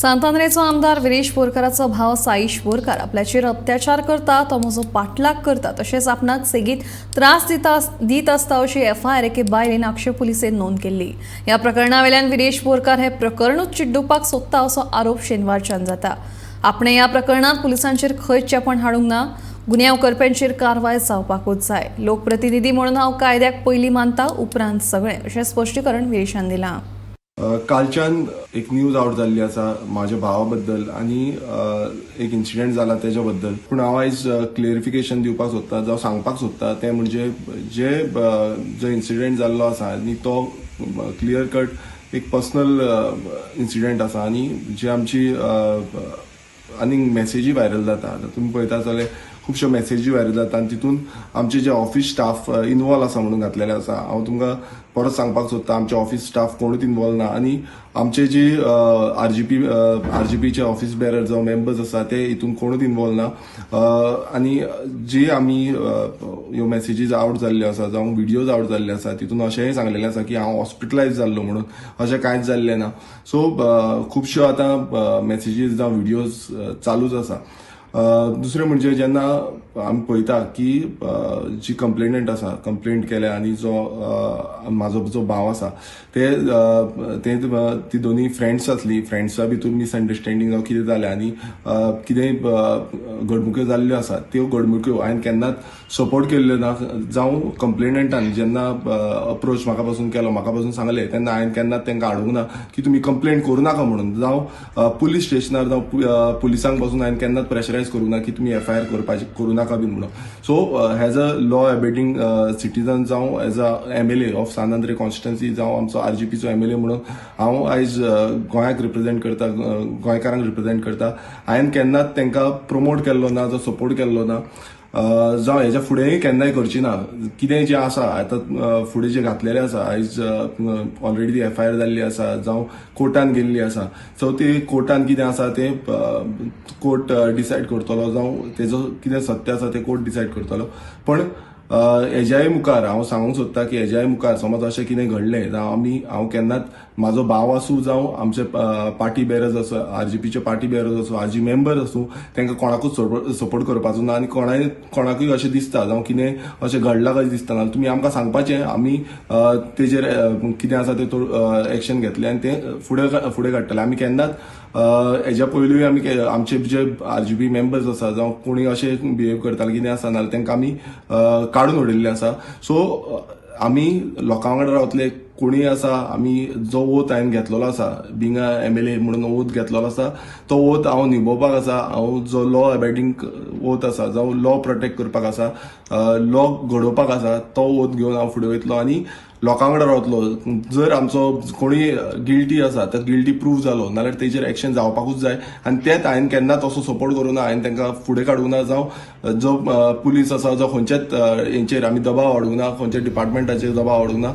सांतांद्रेचो आमदार विरेश बोरकाराचो भाव साईश बोरकार आपल्याचेर अत्याचार करता, तो म्हजो पाठलाग करता, तशेंच आपणाक सेगीत त्रास दीत आसता अशी एफआयआर एके बायलेन आक्षे पुलिसेन नोंद केल्ली. ह्या प्रकरणावेल्यान विरेश बोरकार हे प्रकरणूच चिड्डुपाक सोदता असो आरोप शेनवारच्यान जाता. आपणे ह्या प्रकरणात पुलिसांचेर खंयच चेपण हाडूंक ना. गुन्यांव करप्यांचेर कारवाय जावपाकूच जाय. लोकप्रतिनिधी म्हणून हांव कायद्याक पयलीं मानता, उपरांत सगळें, अशें स्पश्टीकरण विरेशान दिलां. कालच्यान एक न्यूज आवट जाल्ली आसा म्हाज्या भावा बद्दल आनी एक इन्सिडंट जाला तेच्या बद्दल. पूण हांव आयज क्लियरिफिकेशन दिवपाक सोदता जावं सांगपाक सोदता, तें म्हणजे जे जो इन्सिडंट जाल्लो आसा आनी तो क्लियर कट एक पर्सनल इन्सिडंट आसा आनी जे आमची आनीक मॅसेजी व्हायरल जाता, आतां तुमी पळयता जाल्यार खुबश्यो मॅसेजी व्हायरल जाता आनी तितून आमचे जे ऑफिस स्टाफ इनवॉल्व आसा म्हणून घातलेले आसा. हांव तुमकां परत सांगपाक सोदता, आमचे ऑफिस स्टाफ कोणूच इनवॉल्व ना आनी आमचे जी आर जी पीचे ऑफिस बेरर जावं मेंबर्स आसा, ते हितून कोणूच इनवॉल्व ना. आनी जी आमी ह्यो मॅसेजीस आवट जाल्ल्यो आसा जावं व्हिडियोज आवट जाल्ले आसा, तितून अशेंय सांगलेलें आसा की हांव हॉस्पिटलायज जाल्लो म्हणून. अशें कांयच जाल्लें ना. सो खुबश्यो आतां मॅसेजीस जावं व्हिडियोज चालूच आसा. दुसरें म्हणजे जेन्ना आमी पळयता की जी कंप्लेनंट आसा, कंप्लेंट केल्या आनी जो म्हाजो जो भाव आसा, ते ते ती दोनी फ्रेंड्स आसली. फ्रेंड्सा भितूर मिसअंडरस्टँडींग जावं कितें जालें आनी कितेंय घडणुक्यो जाल्ल्यो आसा. त्यो घडणुक्यो हांवें केन्नाच सपोर्ट केल्ल्यो ना जावं कंप्लेनंटान जेन्ना अप्रोच म्हाका पासून केलो, म्हाका पासून सांगलें, तेन्ना हांवें केन्नाच तांकां हाडूंक ना की तुमी कंप्लेंट करूं नाका म्हणून, जावं पुलीस स्टेशनार जावं पुलिसांक पासून हांवें केन्नाच प्रेशरायज करूं ना की तुमी एफआयआर करपाची करूं नाका बीन म्हणून. So as a law abiding citizen जावं as a MLA of Sant Andre constituency जावं आमचो आरजीपीचो एमएलए म्हणून हांव आयज गोंयाक रिप्रेझेंट करता, गोंयकारांक रिप्रेझेंट करता. हांवें केन्नाच तांकां प्रमोट केल्लो ना, जो सपोर्ट केल्लो ना, जावं हेच्या फुडेंय केन्नाय करची ना. कितें जें आसा आतां फुडें जें घातलेलें आसा, आयज ऑलरेडी ती एफआयआर जाल्ली आसा जावं कोर्टान गेल्ली आसा, सो ती कोर्टान कितें आसा तें कोर्ट डिसायड करतलो जावं तेजो कितें सत्य आसा तें कोर्ट डिसायड करतलो. पण हेज्याय मुखार हांव सांगूंक सोदता की हेज्याय मुखार समज अशें कितें घडलें जावं आमी हांव केन्नाच म्हाजो भाव आसूं जावं आमचे पार्टी बेरर्स आसूं, आरजीपीचे पार्टी बेरर्स आसूं, आरजी मेंबर आसूं, तांकां कोणाकूच सपोर्ट करपाचो ना. आनी कोणाकूय अशें दिसता जावं कितें अशें घडलां कशें दिसता जाल्यार तुमी आमकां सांगपाचें, आमी तेजेर कितें आसा तें एक्शन घेतलें आनी तें फुडें फुडें काडटले. आमी केन्नाच हेज्या पयलूय आमी आमचे जे आरजीपी मेंबर्स आसा जावं कोणी अशें बिहेव करताले कितें आसा नाजाल्यार तांकां आमी काडून उडयल्ले आसा. सो आमी लोकां वांगडा रावतले. कोणीय आसा, आमी जो ओथ हांवें घेतलेलो आसा, बींग अ एमएलए म्हणून ओथ घेतलेलो आसा, तो ओथ हांव निभोवपाक आसा. हांव जो लॉ अबायडींग ओथ आसा जावं लॉ प्रोटेक्ट करपाक आसा, लॉ घडोवपाक आसा, तो ओथ घेवन हांव फुडें वयतलो आनी लोकां वांगडा रावतलो. जर आमचो कोणीय गिल्टी आसा तर गिल्टी प्रूव जालो नाल्यार तेजेर एक्शन जावपाकूच जाय आनी तेच हांवें केन्नाच असो सपोर्ट करूं ना, हांवें तांकां फुडें काडूंक ना जावं जो पुलीस आसा जावं खंयच्याच हेंचेर आमी दबाव हाडूंक ना, खंयच्या डिपार्टमेंटाचेर दबाव हाडूंक ना.